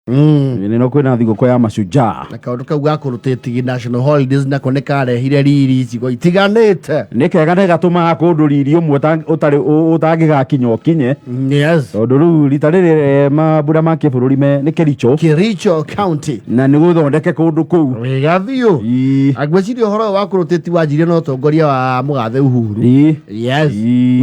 Nĩ no kwĩna thigũkũ ya mashujaa. Na kaũndũ kau ga kũrutĩtigi national holidays nako nĩ karehire riri icigo itiganĩte. Nĩ kega, nĩ gatũmaga kũndũ riri ũmwe ũtarĩ ũtangĩgakinya ũkinye. Tondũ rĩu rita rĩrĩ mambura ma kĩbũrũri me nĩ Kericho. Kericho County. Na nĩ gũthondeke kũndũ kũu. Wega biũ. Ngwĩciria ũhoro ũyũ wa kũrutĩti wanjirie na ũtongoria wa mũgathe Uhuru. Yes.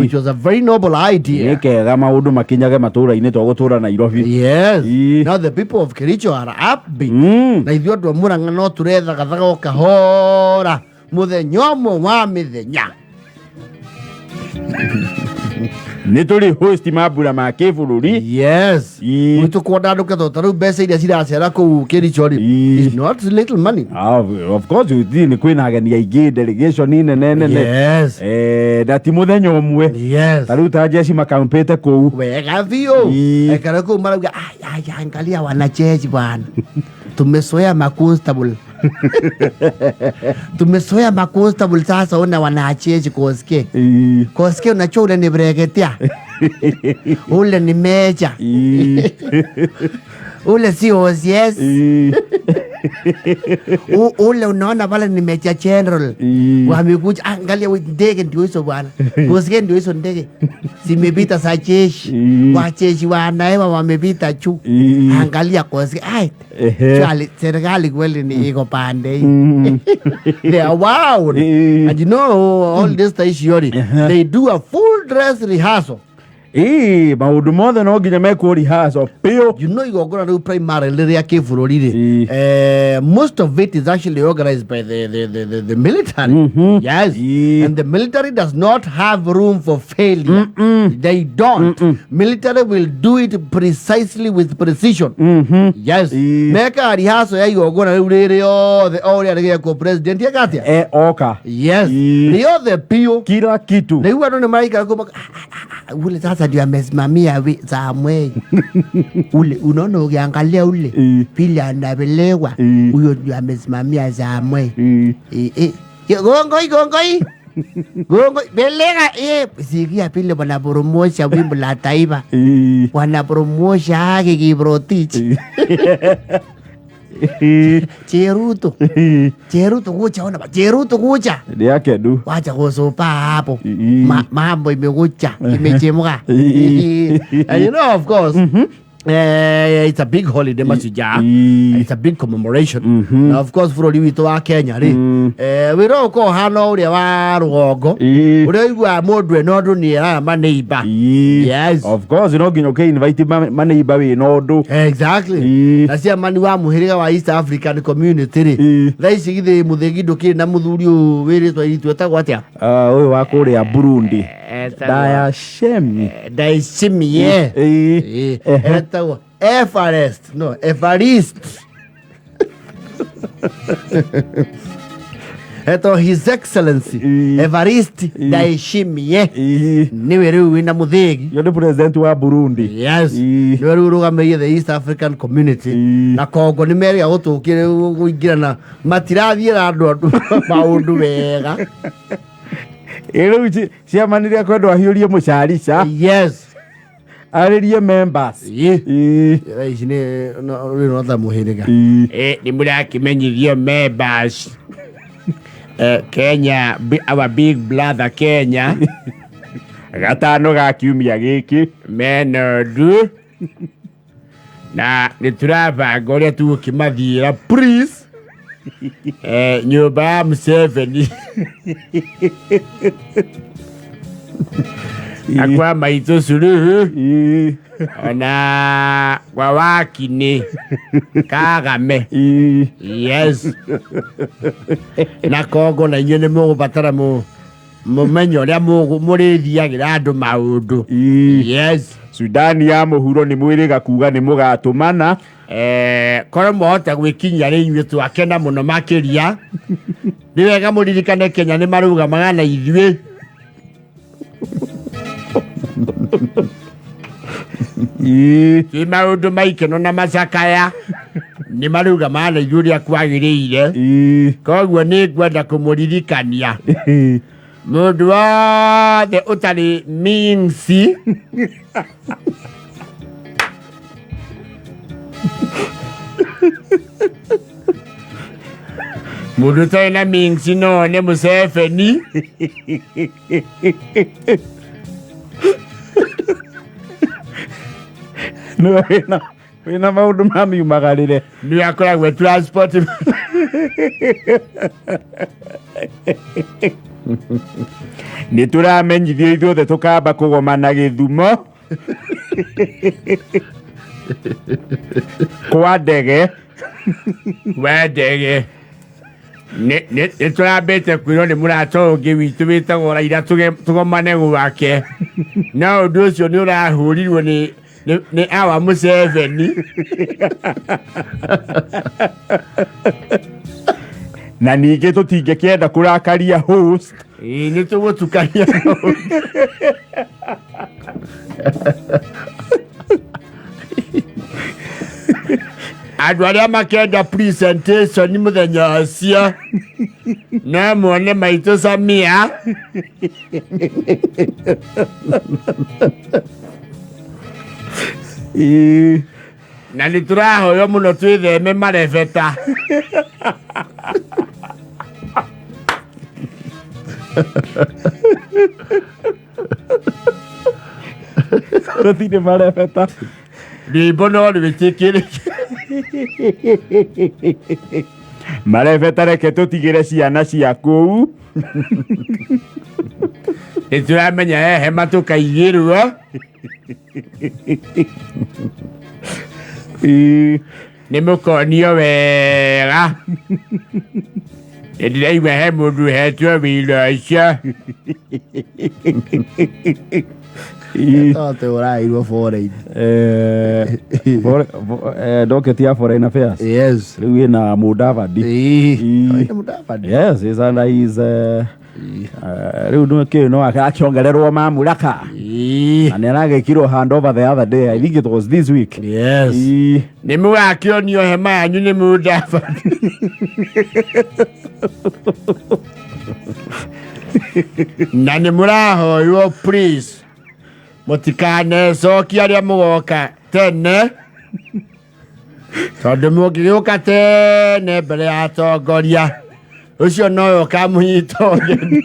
Which was a very noble idea. Nĩ kega maũndũ makinyage matũra-inĩ to gũtũra Nairobi. Yes. Now the people of Kericho are upbeat. Na ithuĩ andũ a Murang'a no tũrethagathaga o kahora mũthenya ũmwe wa mĩthenya. Nĩ tũrĩ host mambura ma kĩbũrũri. Yes. Gwitũ kwandandũke tondũ ta rĩu mbeca iria ciracera kũu Kericho rĩ is not little money. Ah, of course ũthiĩ nĩ kwĩna ageni aingĩ, delegation nene nene. Yes. Na ti mũthenya ũmwe. Yes. Ta rĩu ta jeshi makampĩte kũu. Wega biũ. Ekara kũu marauga, "Ai, ai, angalia wanajeshi bwana, tumezoea maconstable, tumezoea maconstable, sasa ona wanajeshi. Koske koske, unajua ule ni brigadier, ule ni major, ule si OCS. Ule unaona pale ni major general. Wamekuja, angalia ndege ndio hizo bwana, koske ndio hizo ndege zimepita za jeshi, wajeshi wanaewa wamepita juu, angalia koske, ai." Surely, serikali kweli ni iko pande hii. They are wild. And you know all this stationary, they do a full dress rehearsal. Ĩĩ, maũndũ mothe no nginya mekwo rehearsal biũ. You know igongona rĩu primarily rĩa kĩbũrũri rĩ, most of it is actually organized by the military. Yes. And the military does not have room for failure. They don't. Military will do it precisely, with precision. Yes. Meka rehearsal ya igongona rĩu rĩrĩ rĩothe o ũrĩa rĩgekwo, president eka atĩa. Oka. Yes. Rĩothe biũ. Kila kitu. Rĩu andũ nĩ maraikara kũu ule sasa ndio amesimamia Samuel ule, unaona ukiangalia ule vile anapelekwa, huyo ndio amesimamia Samuel. Eh, eh. Gongoi gongoi gongoi peleka, sikia vile wanaporomosha wimbo la taifa, wanaporomosha haki Kiprotich. Cheruto, Cheruto, kuja ona, Cheruto kuja. Nĩ akendu. Wacha kusupa hapo. Mambo imekuja, imechemuka. And you know, of course, it's a big holiday, mashujaa. It's a big commemoration. Na of course bũrũri witũ wa Kenya rĩ, wĩra ũyũ ũkoragwo ũhana ũrĩa wa rũgongo ũrĩa ũiguaga mũndũ ena ũndũ nĩ eraga maneiba. Yes. Of course no nginya ũkĩ-invite maneiba wĩna ũndũ. Exactly. Na ciamani wa mũhĩrĩga wa East African Community rĩ, thaa ici githĩ mũthĩgi ndũkĩrĩ na mũthuri ũyũ wĩrĩtwo iritũ etagwo atĩa? Ah, ũyũ wa kũrĩa Burundi. Ndayashemi. Ndayishimiye. Etagwo Everest, no, Evarist, etagwo His Excellency Evarist Ndayishimiye. Niwe rĩu wĩna mũthĩgi. Yo nĩ president wa Burundi. Yes. Niwe rĩu ũrũgamĩrĩire the East African Community. Na Kongo nĩ merĩga gũtũkĩre kũingĩrana, matirathiĩra andũ maũndũ wega. Ĩ rĩu ciamanire kwendwo ahiũrie mũcarica. Yes. Arĩrie members. Thaa ici nĩ rĩu no ta mũhĩrĩga. Nĩ mũrakĩmenyithio members, Kenya, our big brother Kenya. Gatano ga kiumia gĩkĩ. Mena ũndũ na nĩ tũrabanga ũrĩa tũgũkĩmathiĩra, please, nyũmba ya Museveni na kwa maitũ Suluhu ona kwa Wakini Kagame. Yes, na Kongo na inyuĩ nĩ mũgũbatara mũmenye ũrĩa mũrĩthiagĩra andũ maũndũ. Yes. Sudani ya mũhuro nĩ mwĩrĩga kuga nĩ mũgatũmana. Korwo mwahota gwĩkinyia rĩ, inyuĩ twakena mũno makĩria. Nĩ wega mũririkane Kenya nĩ marũgamaga na ithuĩ. Twĩ maũndũ maikeno na macakaya nĩ marũgamaga na ithuĩ ũrĩa kwagĩrĩire. Koguo nĩ ngwenda kũmũririkania mũndũ wothe ũtarĩ minsi. Mũndũ ũtarĩ na mingsi no one Museveni. Nĩwe wĩna wĩna maũndũ ma miumagarĩre. Nĩwe akoragwo e transport. Nĩ tũramenyithio ithuothe tũkamba kũgomana Gĩthumo kwa ndege. We ndege. Nĩ tũrambĩte kwĩrwo nĩ mũrata ũngĩ witũ wĩtagwo Raila tũgomane gwake. No ũndũ ũcio nĩ ũrahũrirwo nĩ awa Museveni. Na ningĩ tũtingĩkĩenda kũrakaria host. Ĩĩ, nĩ tũgũtukania. Andũ arĩa makenda presentation mũthenya ũcio no muone maitũ Samia. Ĩĩ. Na nĩ tũrahoywo mũno twĩtheme marebeta. Tũtirĩ marebeta. Rwĩmbo no rwĩtĩkĩrĩke. Marebeta reke tũtigĩre ciana cia kũu. Nĩ tũramenya he hema tũkaigĩrwo. Ĩĩ. Nĩ mũkonio wega. Nĩ ndĩraigua he mũndũ ũhetwo wĩra ũcio. Ĩĩ. Tote ũrairwo foreign. Docket ya foreign affairs. Yes. Rĩu ĩna Mudavadi. Ĩĩ. Ĩĩ. Ĩĩ, Mudavadi. Yes, is under his rĩu nĩ kĩ no akĩongererwo mamlaka. Ĩĩ. Na nĩ aragĩkirwo handover the other day. I think it was this week. Yes. Ĩĩ. Nĩ mũgakĩonio hema yanyu nĩ Mudavadi. Na nĩ mũrahoywo please mũtikanecokie arĩa mũgoka tene, tondũ mũngĩgĩũka tene mbere ya atongoria ũcio nowe ũkamũnyita ũgeni.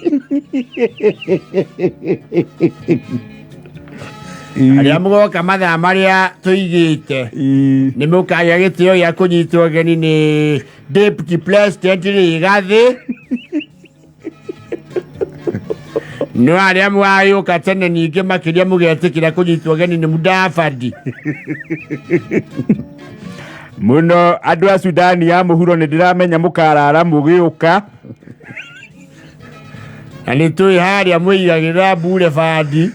Arĩa mũgoka mathaa marĩa tũigĩte Ĩĩ. nĩ mũkagĩa gĩtĩo gĩa kũnyitwo ũgeni nĩ Deputy President Rigathi. No arĩa mũgagĩũka tene ningĩ makĩria mũgetĩkĩra kũnyitwo ũgeni nĩ Mudavadi. Mũno andũ a Sudani ya mũhuro nĩ ndĩramenya mũkarara mũgĩũka. Na nĩ tũĩ harĩa mũigagĩrĩra mbure bandi.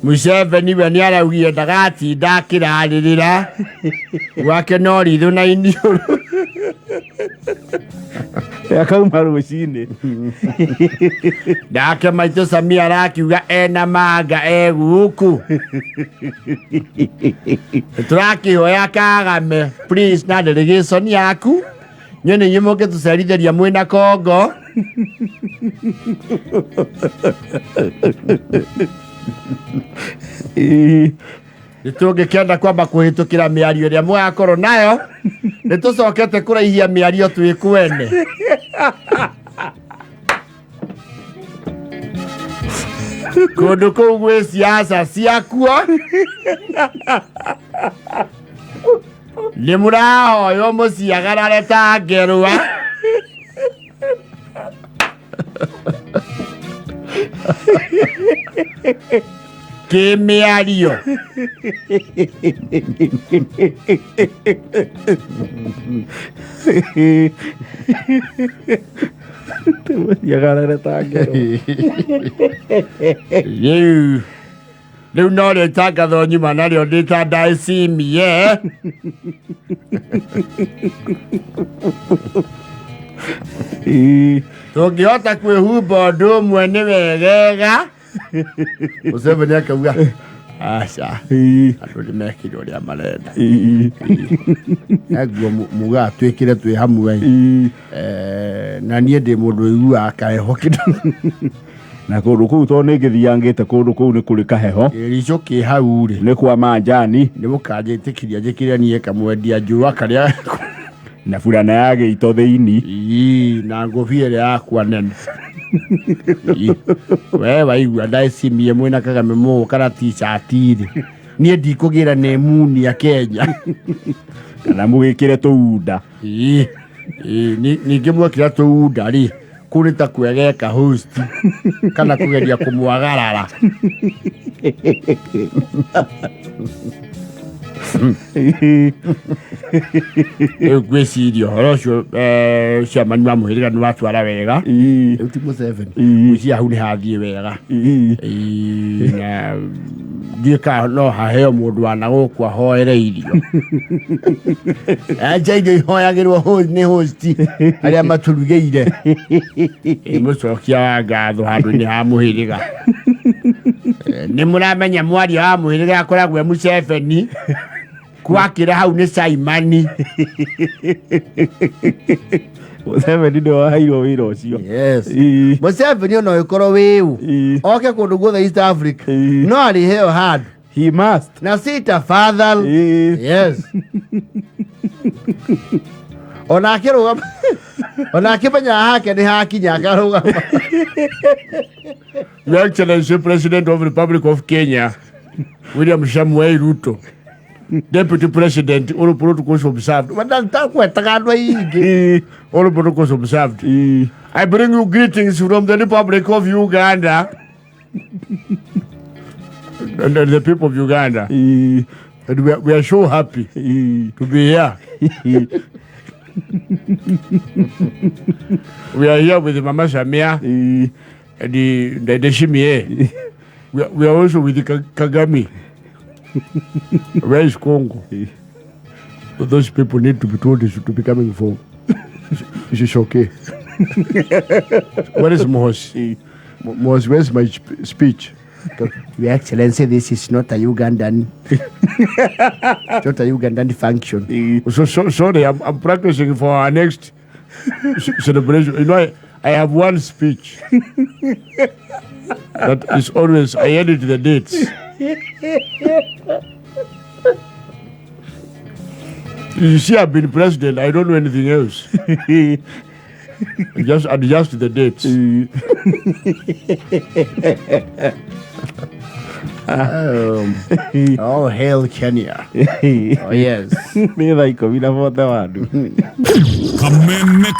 Museveni we nĩ araugire ndagatinda akĩrarĩrĩra gwake no ritho na iniũrũ. Akauma rũcinĩ. Nake maitũ Samia arakiuga ena manga e gũkũ. Tũrakĩhoya Kagame please na delegation yaku nyone nĩ inyuĩ mũngĩtũcerithĩria mwĩna Kongo. Ĩĩ. Nĩ tũngĩkĩenda kwamba kũhĩtũkĩra mĩario ĩrĩa mũgakorwo nayo. Nĩ tũcokete kũraihia mĩario twĩ kwene. Kũndũ kũu gwĩ siasa ciakuo. Nĩ mũrahoywo mũciagarare ta ngerwa. Kĩmĩario. Mũciagarare ta ngerwa. Rĩu no rĩtangathwo nyuma narĩo ndĩ ta ndacimie. Ĩĩ. Tũngĩhota kwĩhumba ũndũ ũmwe nĩ wegega. Museveni akauga aca, Ĩĩ. andũ nĩ mekire ũrĩa marenda. Ĩĩ. Nguo mugaga twĩkĩre twĩ hamwe. Ĩĩ. Na niĩ ndĩ mũndũ ũiguaga kaheho kĩndũ. Na kũndũ kũu tondũ nĩ ngĩthiangĩte kũndũ kũu nĩ kũrĩ kaheho. Kĩricũ kĩ hau rĩ. Nĩ kwa manjani. Nĩ mũkanjĩtĩkĩria njĩkĩre niĩ kamwendia njũa karĩa na burana ya gĩito thĩini. Ii, na ngũbia ĩrĩa yakwa nene. Ii, we waigua ndacimie mwĩna Kagame mũgũka na t-shirt rĩ, niĩ ndikũgĩra nĩ munia Kenya. Kana mũgĩkĩre tũunda. Ii, ii, ningĩ mwekĩra tũunda rĩ, kũu nĩ ta kwegeka host kana kũgeria kũmwagarara. Rĩu ngwĩciria ũhoro ũcio chairman wa mũhĩrĩga nĩ watwara wega. Rĩu ti Museveni. Ngwĩciria hau nĩ hathiĩ wega. Na ndiũĩ kana no haheo mũndũ wa na gũkũ ahoere irio. Anja irio ihoyagĩrwo nĩ host arĩa matũrugĩire. Mũcokia wa ngatho handũ-inĩ ha mũhĩrĩga. Nĩ mũramenya mwaria wa mũhĩrĩga akoragwo e Museveni. Kwakĩra hau nĩ Simon. Museveni nĩwe waheirwo wĩra ũcio. Yes. Museveni ona ũgĩkorwo wĩũ. Oke kũndũ guothe East Africa. No arĩheo handũ. He must. Na si tafadhali. Yes. Ona akĩrũgama. Ona akĩmenya hake nĩ hakinya akarũgama. Your Excellency President of Republic of Kenya, William Samoei Ruto, Deputy President, all protocols observed. Watakwetaga andũ aingĩ. All protocols observed. I bring you greetings from the Republic of Uganda and the people of Uganda. And we are so happy to be here. We are here with Mama Samia and the Ndayishimiye. We are also with the Kagame. Where is Congo? Those people need to be told they should be coming for. It's okay. Where is Mohosi? Mohosi, where's my speech? Your Excellency, this is not a Ugandan. It's not a Ugandan function. So sorry, I'm practicing for our next celebration. You know, I have one speech that is always, I edit the dates. You see, I've been president. I don't know anything else. Just adjust the dates. Oh, hail Kenya. Oh, yes. Nĩ thaa ikũmi na bote wandu. Kameme.